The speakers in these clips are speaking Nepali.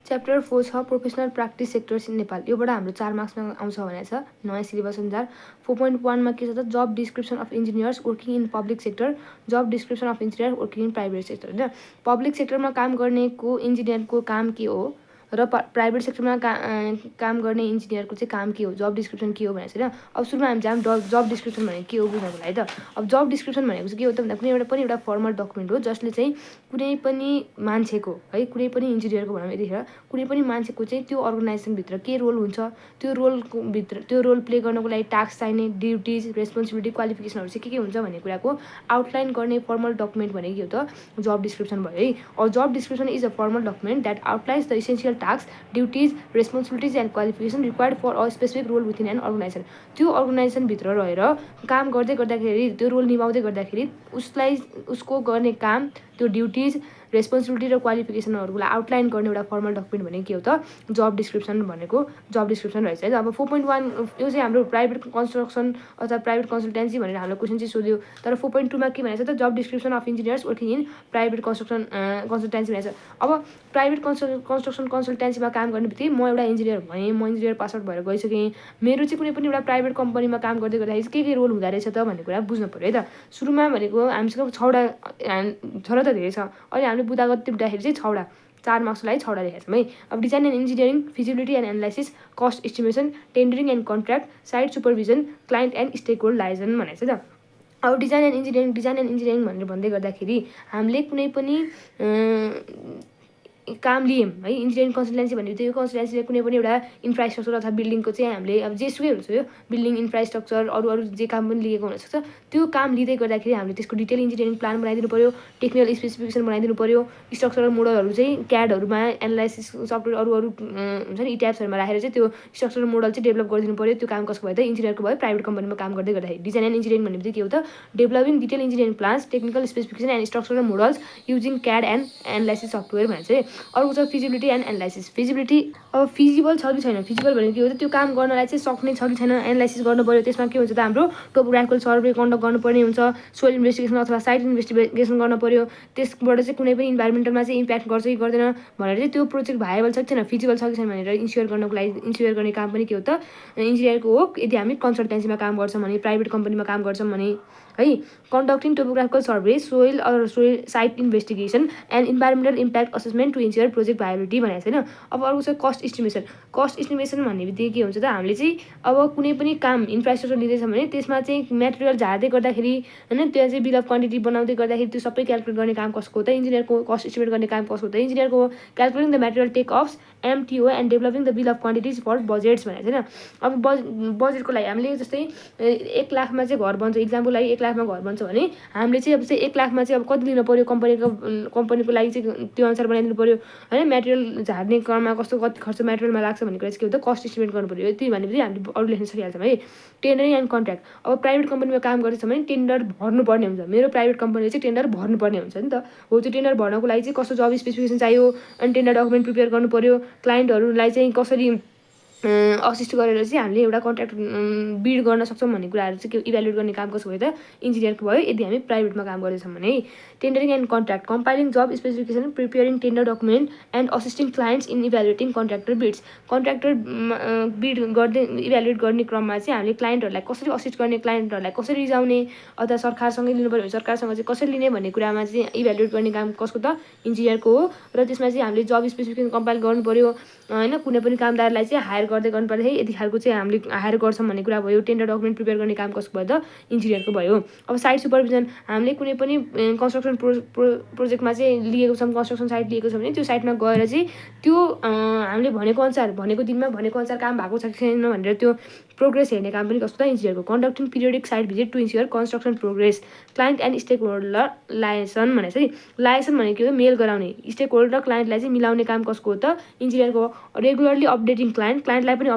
च्याप्टर 4 छ professional practice sectors in Nepal. योबाट हाम्रो 4 मार्क्समा आउँछ भनेको छ नयाँ सिलेबस अनुसार। 4.1 मा के छ त job description of engineers working in public sector, job description of engineer working in private sector. होइन, पब्लिक सेक्टरमा काम गर्नेको इन्जिनियरको काम के हो र प्राइभेट सेक्टरमा काम गर्ने इन्जिनियरको चाहिँ काम के हो, जब डिस्क्रिप्सन के हो भनेको छैन। अब सुरुमा हामी जाम जब डिस्क्रिप्सन भनेको के हो बुझ्नको लागि त। अब जब डिस्क्रिप्सन भनेको चाहिँ के हो त भन्दा कुनै एउटा फर्मल डकुमेन्ट हो जसले चाहिँ कुनै पनि मान्छेको है, कुनै पनि इन्जिनियरको भनौँ यतिखेर कुनै पनि मान्छेको चाहिँ त्यो अर्गनाइजेसनभित्र के रोल हुन्छ, त्यो रोल प्ले गर्नको लागि टास्क चाहिने ड्युटिज, रेस्पोन्सिबिलिटी, क्वालिफिकेसनहरू चाहिँ के हुन्छ भन्ने कुराको आउटलाइन गर्ने फर्मल डकुमेन्ट भनेको के हो त जब डिस्क्रिप्सन भयो है। और job description is a formal document that outlines the essential task, duties, responsibilities and qualification required for a specific role within an organisation. त्यो अर्गनाइजेसनभित्र रहेर काम गर्दाखेरि त्यो रोल निभाउँदै गर्दाखेरि उसको गर्ने काम, त्यो ड्युटिज, रेस्पोन्सिबिलिटी र क्वालिफिकेसनहरूलाई आउटलाइन गर्ने एउटा फर्मल डकुमेन्ट भनेको के हो त जब डिस्क्रिप्सन भनेको जब डिस्क्रिप्सन रहेछ है। अब 4.1 यो चाहिँ हाम्रो प्राइभेट कन्स्ट्रक्सन अथवा प्राइभेट कन्सल्टेन्सी भनेर हामीलाई क्वेसन चाहिँ सोध्यो। तर 4.2 मा के भनेको छ त job description of engineers working in private consultancy भनेको छ। अब प्राइभेट कन्स्ट्रक्सन कन्सल्टेन्सीमा काम गर्ने बित्तिकै म एउटा इन्जिनियर भएँ, म इन्जिनियर पास आउट भएर गइसकेँ, मेरो चाहिँ कुनै पनि एउटा प्राइभेट कम्पनीमा काम गर्दै गर्दाखेरि के रोल हुँदो रहेछ त भन्ने कुरा बुझ्नु पऱ्यो है त। सुरुमा भनेको हामीसँग 6वटा छ र त धेरै छ, अहिले हामीले बुदागत टिप्दाखेरि चाहिँ 6वटा 4 मार्क्सको लागि 6वटा लेखेका छौँ है। अब design and engineering, feasibility and analysis, cost estimation, tendering and contract, site supervision, client and stakeholder liaison भनेको छ त। अब डिजाइन एन्ड इन्जिनियरिङ भनेर भन्दै गर्दाखेरि हामीले कुनै पनि काम लियौँ है। इन्जिनियरिङ कन्सल्टेन्सी भन्ने बित्तिकै कन्सल्टेन्सीले कुनै पनि एउटा इन्फ्रास्ट्रक्चर अथवा बिल्डिङको चाहिँ हामीले अब जेसुकै हुन्छ यो बिल्डिङ इन्फ्रास्ट्रक्चर अरू जे काम पनि लिएको हुनसक्छ। त्यो काम लिँदै गर्दाखेरि हामीले त्यसको डिटेल इन्जिनियरिङ प्लान बनाइदिनु पऱ्यो, टेक्निकल स्पेसिफिकेसन बनाइदिनु पऱ्यो, स्ट्रक्चरल मोडलहरू चाहिँ क्याडहरूमा एनालाइसिस सफ्टवेयर अरू हुन्छ नि इट्याप्सहरूमा राखेर चाहिँ त्यो स्ट्रक्चरल मोडल चाहिँ डेभलप गरिदिनु पऱ्यो। त्यो काम कसको भयो त इन्जिनियरको भयो, प्राइभेट कम्पनीमा काम गर्दै गर्दाखेरि। डिजाइन एन्ड इन्जिनियरिङ भन्ने बित्तिकै के हो त developing detail engineering plans, technical specification and structural models using CAD and analysis software भनेर चाहिँ। अर्को छ फिजिबिलिटी एन्ड एनालाइसिस। फिजिबिलिटी अब फिजिबल छ कि छैन, फिजिबल भनेको के हो त त्यो काम गर्नलाई चाहिँ सक्ने छ कि छैन एनालाइसिस गर्नु पऱ्यो। त्यसमा के हुन्छ त हाम्रो टोपोग्राफिकल सर्वे कन्डक्ट गर्नुपर्ने हुन्छ, सोइल इन्भेस्टिगेसन अथवा साइट इन्भेस्टिगेसन गर्नु पऱ्यो, त्यसबाट चाहिँ कुनै पनि इन्भाइरोमेन्टलमा चाहिँ इम्प्याक्ट गर्छ कि गर्दैन भनेर चाहिँ त्यो प्रोजेक्ट भाइबल छ कि छैन, फिजिबल छ कि छैन भनेर इन्स्योर गर्ने काम पनि के हो त इन्जिनियरको हो। यदि हामी कन्सल्टेन्सीमा काम गर्छौँ भने, प्राइभेट कम्पनीमा काम गर्छौँ भने है। Conducting topographical survey, soil site investigation and environmental impact assessment to ensure project viability भनेको छैन। अब अर्को छ कस्ट इस्टिमेसन। कस्ट इस्टिमेसन भन्ने बित्तिकै के हुन्छ त हामीले चाहिँ अब कुनै पनि काम इन्फ्रास्ट्रक्चर लिँदैछ भने त्यसमा चाहिँ मेटेरियल झार्दै गर्दाखेरि होइन, त्यहाँ चाहिँ बिल अफ क्वान्टिटी बनाउँदै गर्दाखेरि त्यो सबै क्यालकुलेट गर्ने काम कसको हो त इन्जिनियरको। कस्ट इस्टिमेट गर्ने काम कसको हो त इन्जिनियरको हो। Calculating the material take offs, MTO and developing the bill of quantities for budgets भनेको छैन। अब बजेटको लागि हामीले जस्तै 1 लाखमा चाहिँ घर बन्छ, इक्जाम्पल लागि 1 लाखमा घर बन्छ भने हामीले चाहिँ अब चाहिँ 1 लाखमा चाहिँ अब कति लिनु पऱ्यो कम्पनीको लागि चाहिँ त्यो अनुसार बनाइदिनु पऱ्यो होइन। मेटेरियल झार्ने क्रममा कति खर्च मेटेरियलमा लाग्छ भन्ने कुरा चाहिँ के हो त कस्ट इस्टिमेट गर्नु पऱ्यो। यति भनेपछि हामीले अरू लेख्न सकिहाल्छौँ है। टेन्डरिङ एन्ड कन्ट्र्याक्ट। अब प्राइभेट कम्पनीमा काम गर्दैछ भने टेन्डर भर्नुपर्ने हुन्छ। मेरो प्राइभेट कम्पनीले चाहिँ टेन्डर भर्नुपर्ने हुन्छ नि त। हो त्यो टेन्डर भर्नको लागि चाहिँ कस्तो जब स्पेसिफिकेसन चाहियो अनि टेन्डर डकुमेन्ट प्रिपेयर गर्नु पऱ्यो, क्लाइन्टहरूलाई चाहिँ कसरी असिस्ट गरेर चाहिँ हामीले एउटा कन्ट्र्याक्ट बिड गर्न सक्छौँ भन्ने कुराहरू चाहिँ इभ्यालुएट गर्ने काम कसको भयो त इन्जिनियरको भयो, यदि हामी प्राइभेटमा काम गर्दैछौँ भने। Tendering and contract, compiling job specification, preparing tender document and assisting clients in evaluating contractor bids. Contractor bid गर्दै इभ्यालुएट गर्ने क्रममा चाहिँ हामीले क्लाइन्टहरूलाई कसरी असिस्ट गर्ने, क्लाइन्टहरूलाई कसरी रिजाउने अथवा सरकारसँगै लिनु पऱ्यो भने सरकारसँग चाहिँ कसरी लिने भन्ने कुरामा चाहिँ इभ्यालुएट गर्ने काम कसको त इन्जिनियरको हो। र त्यसमा चाहिँ हामीले जब स्पेसिफिकेसन कम्पाइल गर्नु पऱ्यो होइन। कुनै पनि कामदारलाई चाहिँ हायर गर्दै गर्नुपर्दाखेरि यति खालको चाहिँ हामीले हायर गर्छौँ भन्ने कुरा भयो। टेन्डर डकुमेन्ट प्रिपेयर गर्ने काम कसको भयो त इन्जिनियरको भयो। अब साइट सुपरभिजन, हामीले कुनै पनि कन्स्ट्रक्सन प्रोजेक्टमा चाहिँ लिएको छौँ, कन्स्ट्रक्सन साइट लिएको छ भने त्यो साइटमा गएर चाहिँ त्यो हामीले भनेको अनुसार भनेको दिनमा भनेको अनुसार काम भएको छ कि छैन भनेर त्यो प्रोग्रेस हेर्ने काम पनि कसको त इन्जिनियरको। Conducting periodic site visit to ensure construction progress, client and stakeholder liaison भनेको चाहिँ लाइसन भनेको हो मेल गराउने, स्टेक होल्डर र क्लाइन्टलाई चाहिँ मिलाउने काम कसको हो त इन्जिनियरको हो। रेगुलरली अपडेटिङ क्लाइन्टलाई पनि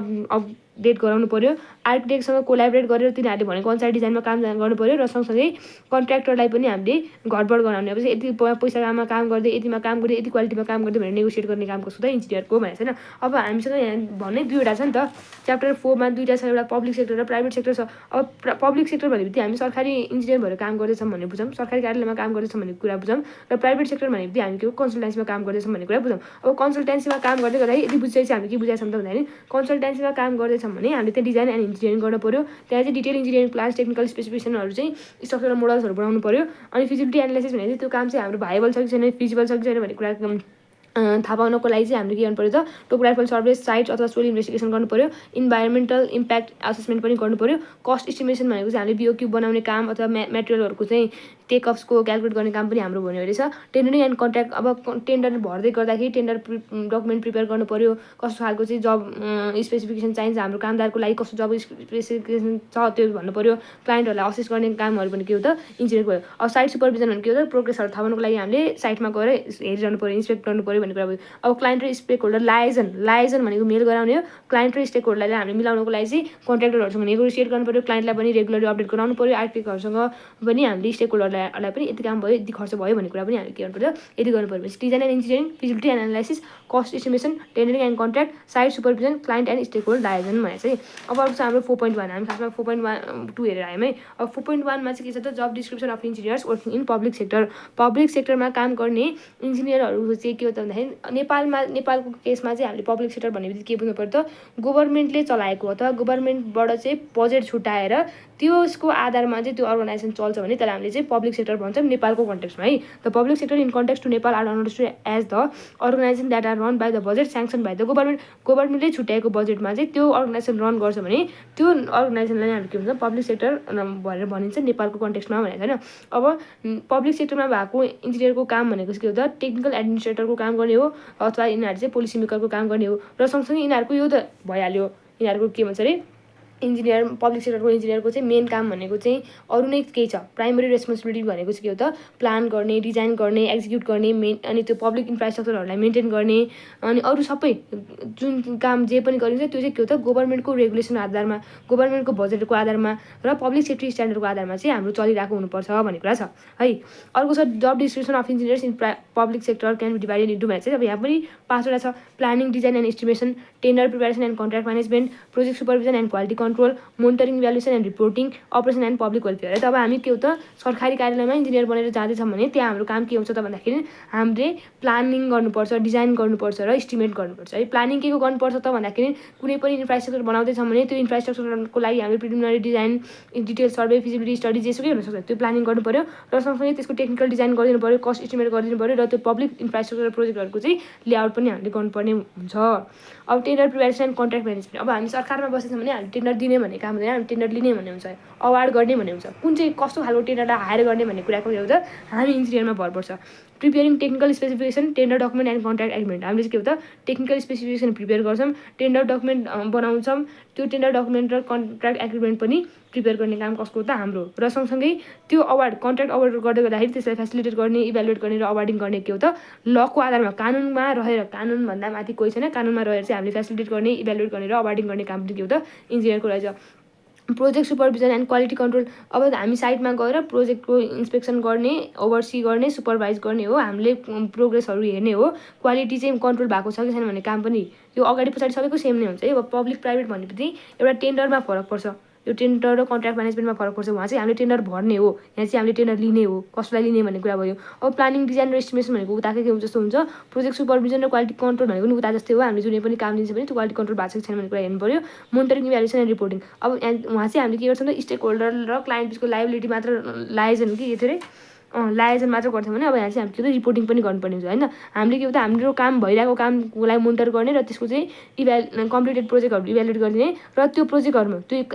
भ्यालिडेट गराउनु पऱ्यो, आर्किटेक्टसँग कोलाबोरेट गरेर तिनीहरूले भनेको अनुसार डिजाइनमा काम गर्नु पऱ्यो र सँगसँगै कन्ट्र्याक्टरलाई पनि हामीले गडबड गराउने अब यति पैसामा काम गर्दै यतिमा काम गर्दै यति क्वालिटीमा काम गर्दै भनेर नेगोसिएट गर्ने काम कस्तो त इन्जिनियरको भनेको छैन। अब हामीसँग यहाँ भन्ने 2वटा छ नि त, च्याप्टर 4 मा 2टा छ, एउटा पब्लिक सेक्टर र प्राइभेट सेक्टर छ। अब पब्लिक सेक्टर भनेपछि हामी सरकारी इन्जिनियर भएर काम गर्दैछौँ भन्ने बुझौँ, सरकारी कार्यालयमा काम गर्दैछौँ भन्ने कुरा बुझौँ, र प्राइभेट सेक्टर भनेपछि हामी के हो कन्सल्टेन्सीमा काम गर्दैछौँ भन्ने कुरा बुझौँ। अब कन्सल्टेन्सीमा काम गर्दै गर्दाखेरि यदि बुझिसकेपछि हामीले के बुझाएको छौँ त भन्दाखेरि कन्सल्टेन्सीमा काम गर्दैछौँ भने हामीले त्यहाँ डिजाइन एन्ड इन्जिनियरिङ गर्नु पऱ्यो, त्यहाँ चाहिँ डिटेल इन्जिनियरिङ प्लान्स टेक्निकल स्पेसिफिकेसनहरू चाहिँ स्ट्रक्चरल मोडल्सहरू बनाउनु पऱ्यो। अनि फिजिबिलिटी एनालाइसिस भने चाहिँ त्यो काम चाहिँ हाम्रो भाइबल छ कि छैन, फिजिबल छ कि छैन भन्ने कुरा थाहा पाउनको लागि चाहिँ हामीले के गर्नु पऱ्यो त टोपोग्राफिकल सर्वे, साइट अथवा सोइल इन्भेस्टिगेसन गर्नु पऱ्यो, इन्भाइरोमेन्टल इम्प्याक्ट एसेसमेन्ट पनि गर्नु पऱ्यो, कस्ट इस्टिमेसन भनेको चाहिँ हामीले बिओक्यू बनाउने काम अथवा मेटेरियलहरूको चाहिँ टेकअप्सको क्यालकुलेट गर्ने काम पनि हाम्रो हुने रहेछ। टेन्डरिङ एन्ड कन्ट्र्याक्ट अब टेन्डर भर्दै गर्दाखेरि टेन्डर डकुमेन्ट प्रिपेयर गर्नु पऱ्यो, कस्तो खालको चाहिँ जब स्पेसिफिकेसन चाहिन्छ हाम्रो कामदारको लागि, कस्तो जब स्पेसिफिकेसन छ त्यो भन्नु पऱ्यो, क्लाइन्टहरूलाई असेस गर्ने कामहरू पनि के हो त इन्जिनियरको हो। अब साइट सुपरभिजन भने के हो त प्रोग्रेसहरू थाहा पाउनुको लागि हामीले साइटमा गएर हेरिरहनु पऱ्यो, इन्सपेक्ट गर्नु पऱ्यो भन्ने कुरा भयो। अब क्लाइन्ट र स्टेक होल्डर लाइजन भनेको मेल गराउने हो, क्लाइन्ट र स्टेक होल्डरलाई हामीले मिलाउनुको लागि चाहिँ कन्ट्र्याक्टरहरूसँग नेगोसिएट गर्नु पऱ्यो, क्लाइन्टलाई पनि रेगुलरली अपडेट गराउनु पऱ्यो, आर्किटेक्टहरूसँग पनि हामीले स्टेक होल्डरलाई पनि यति काम भयो यति खर्च भयो भन्ने कुरा पनि हामीले के गर्नु पऱ्यो यति गर्नु पऱ्यो। Design and engineering, feasibility analysis, cost estimation, tendering and contract, site supervision, client and stakeholder liaison भने चाहिँ अब आउँछ हाम्रो 4.1 हामी खासमा 4.2 हेरेर आयौँ है। अब 4.1 मा चाहिँ के छ त job description of engineers working in public sector. Public सेक्टरमा काम गर्ने इन्जिनियरहरू चाहिँ के हो त भन्दाखेरि नेपालको केसमा चाहिँ हामीले पब्लिक सेक्टर भनेपछि के बुझ्नु पर्यो त गभर्मेन्टले चलाएको अथवा गभर्मेन्टबाट चाहिँ बजेट छुट्याएर त्यसको आधारमा चाहिँ त्यो अर्गनाइजेसन चल्छ भने त्यसलाई हामीले चाहिँ पब्लिक सेक्टर भन्छौँ नेपालको कन्टेक्स्टमा है। The public sector in context to Nepal are understood as the organization that are run by the budget sanction by the गभर्मेन्टले छुट्याएको बजेटमा चाहिँ त्यो अर्गनाइजेसन रन गर्छ भने त्यो अर्गनाइजेसनलाई हामीले के भन्छ पब्लिक सेक्टर भनेर भनिन्छ नेपालको कन्टेक्स्टमा भनेको होइन। अब पब्लिक सेक्टरमा भएको इन्जिनियरको काम भनेको चाहिँ के हो त टेक्निकल एडमिनिस्ट्रेटरको काम गर्ने हो अथवा यिनीहरू चाहिँ पोलिसी मेकरको काम गर्ने हो र सँगसँगै यिनीहरूको यो त भइहाल्यो यिनीहरूको के भन्छ अरे इन्जिनियर पब्लिक सेक्टरको इन्जिनियरको चाहिँ मेन काम भनेको चाहिँ अरू नै केही छ। प्राइमरी रेस्पोन्सिबिलिटी भनेको चाहिँ के हो त प्लान गर्ने, डिजाइन गर्ने, एक्जिक्युट गर्ने, अनि त्यो पब्लिक इन्फ्रास्ट्रक्चरहरूलाई मेन्टेन गर्ने अनि अरू सबै जुन काम जे पनि गरिन्छ त्यो चाहिँ के हो त गभर्मेन्टको रेगुलेसन आधारमा, गभर्मेन्टको बजेटको आधारमा र पब्लिक सेफ्टी स्ट्यान्डर्डको आधारमा चाहिँ हाम्रो चलिरहेको हुनुपर्छ भन्ने कुरा छ है। अर्को छ job description of engineers in public sector can be divided into भने चाहिँ अब यहाँ पनि 5वटा छ। Planning, design and estimation, tender preparation and contract management, project supervision and quality control, monitoring, evaluation and reporting, operation and public welfare है। त अब हामी के हो त सरकारी कार्यालयमा इन्जिनियर बनेर जाँदैछौँ भने त्यहाँ हाम्रो काम के हुन्छ त भन्दाखेरि हामीले प्लानिङ गर्नुपर्छ, डिजाइन गर्नुपर्छ र इस्टिमेट गर्नुपर्छ है। प्लानिङ के को गर्नुपर्छ त भन्दाखेरि कुनै पनि इन्फ्रास्ट्रक्चर बनाउँदैछौँ भने त्यो इन्फ्रास्ट्रक्चरको लागि हामीले preliminary design, detail survey, feasibility study जेसुकै हुनसक्छ त्यो प्लानिङ गर्नु पऱ्यो र सँगसँगै त्यसको टेक्निकल डिजाइन गरिदिनु पऱ्यो, कस्ट इस्टिमेट गरिदिनु पऱ्यो र त्यो पब्लिक इन्फ्रास्ट्रक्चर प्रोजेक्टहरूको चाहिँ लेआउट पनि हामीले गर्नुपर्ने हुन्छ। अब tender preparation and contract management अब हामी सरकारमा बसेछौँ भने हामीले टेन्डर दिने भन्ने काम हुँदैन, हामी टेन्डर लिने भन्ने हुन्छ, अवार्ड गर्ने भन्ने हुन्छ। कुन चाहिँ कस्तो खालको टेन्डरलाई हायर गर्ने भन्ने कुराको के हो त हामी इन्जिनियरमा भर पर्छ। Preparing technical specification, tender document and contract agreement हामीले चाहिँ के हो त टेक्निकल स्पेसिफिकेसन प्रिपेयर गर्छौँ, टेन्डर डकुमेन्ट बनाउँछौँ, त्यो टेन्डर डकुमेन्ट र कन्ट्र्याक्ट एग्रिमेन्ट पनि प्रिपेयर गर्ने काम कसको त हाम्रो र सँगसँगै त्यो अवार्ड कन्ट्र्याक्ट अवार्ड गर्दै गर्दाखेरि त्यसलाई फेसिलिटेट गर्ने, इभ्यालुएट गर्ने र अवार्डिङ गर्ने के हो त लको आधारमा कानुनमा रहेर, कानुनभन्दा माथि कोही छैन, कानुनमा रहेर चाहिँ हामीले फेसिलिटेट गर्ने, इभ्यालुएट गर्ने र अवार्डिङ गर्ने काम पनि के हो त इन्जिनियरको रहेछ। Project supervision and quality control अब हामी साइटमा गएर प्रोजेक्टको इन्सपेक्सन गर्ने, ओभरसी गर्ने, सुपरभाइज गर्ने हो, हामीले प्रोग्रेसहरू हेर्ने हो, क्वालिटी चाहिँ कन्ट्रोल भएको छ कि छैन भन्ने काम पनि यो अगाडि पछाडि सबैको सेम नै हुन्छ है। अब पब्लिक प्राइभेट भनेपछि एउटा टेन्डरमा फरक पर्छ, यो टेन्डर र कन्ट्र्याक्ट म्यानेजमेन्टमा फरक पर्छ। वहाँ चाहिँ हामीले टेन्डर भर्ने हो, यहाँ चाहिँ हामीले टेन्डर लिने हो, कसलाई लिने भन्ने कुरा भयो। अब प्लानिङ, डिजाइन र एस्टिमेसन भनेको उताकै के जस्तो हुन्छ, प्रोजेक्ट सुपरभिजन र क्वालिटी कन्ट्रोल भनेको पनि उता जस्तै हो, हामीले जुनै पनि काम दिन्छ भने त्यो क्वालिटी कन्ट्रोल भएको छ कि छैन भन्ने कुरा हेर्नु पऱ्यो। मोनिटरिङ, इभ्यालुएसन एन्ड रिपोर्टिङ अब वहाँ चाहिँ हामीले के गर्छौँ त स्टेक होल्डर र क्लाइन्ट बिचको लाइबिलिटी मात्र लाइजन के थियो अरे लाइजन मात्र गर्थ्यौँ भने अब यहाँ चाहिँ हामीले रिपोर्टिङ पनि गर्नुपर्ने हुन्छ होइन। हामीले के हो त हाम्रो काम भइरहेको कामको लागि मोनिटर गर्ने र त्यसको चाहिँ कम्प्लिटेड प्रोजेक्टहरू इभ्यालुएट गरिदिने र त्यो प्रोजेक्टहरूमा त्यो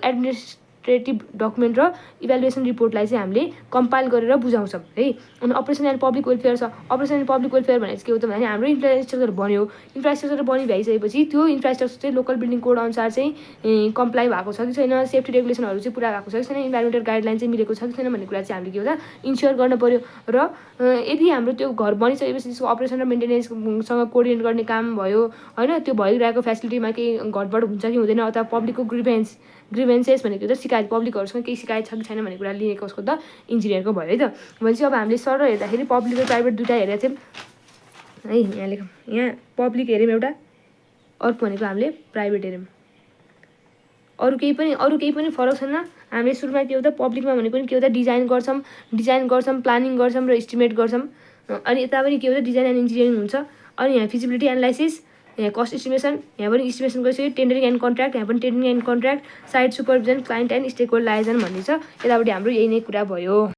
इन्टरप्रेटिभ डकुमेन्ट र इभ्यालुएसन रिपोर्टलाई चाहिँ हामीले कम्पाइल गरेर बुझाउँछौँ है। अनि अपरेसन एन्ड पब्लिक वेलफेयर छ। अपरेसन एन्ड पब्लिक वेलफेयर भनेको चाहिँ के हो त भने हाम्रो इन्फ्रास्ट्रक्चर बन्यो, इन्फ्रास्ट्रक्चर बनी भइसकेपछि त्यो इन्फ्रास्ट्रक्चर चाहिँ लोकल बिल्डिङ कोड अनुसार चाहिँ कम्प्लाई भएको छ कि छैन, सेफ्टी रेगुलेसनहरू चाहिँ पुरा भएको छ कि छैन, इन्भाइरोमेन्टल गाइडलाइन चाहिँ मिलेको छ कि छैन भन्ने कुरा चाहिँ हामीले के हो त इन्स्योर गर्न पऱ्यो। र यदि हाम्रो त्यो घर बनिसकेपछि त्यसको अपरेसन र मेन्टेनेन्ससँग कोअर्डिनेट गर्ने काम भयो होइन, त्यो भइरहेको फेसिलिटीमा केही घटबड हुन्छ कि हुँदैन, अथवा पब्लिकको ग्रिभेन्सेस भनेको त शिकायत, पब्लिकहरूसँग केही शिकायत छ कि छैन भन्ने कुरा लिएको उसको त इन्जिनियरको भयो है त। भनेपछि अब हामीले सर हेर्दाखेरि पब्लिक र प्राइभेट दुइटा हेरेको थियौँ है। यहाँ लेखौँ, यहाँ पब्लिक हेऱ्यौँ एउटा, अर्को भनेको हामीले प्राइभेट हेऱ्यौँ। अरू केही पनि फरक छैन। हामीले सुरुमा के हो त पब्लिकमा भनेको नि के हो त डिजाइन गर्छौँ, प्लानिङ गर्छौँ र इस्टिमेट गर्छौँ। अनि यता पनि के हो त डिजाइन एन्ड इन्जिनियरिङ हुन्छ। अनि यहाँ फिजिबिलिटी एनालाइसिस, यहाँ कस्ट इस्टिमेसन, यहाँ पनि इस्टिमेसन गरिसक्यो, टेन्डरिङ एन्ड कन्ट्र्याक्ट, यहाँ पनि tendering and contract, site supervision, client and stakeholder liaison भन्ने छ। यतापट्टि हाम्रो यही नै कुरा भयो।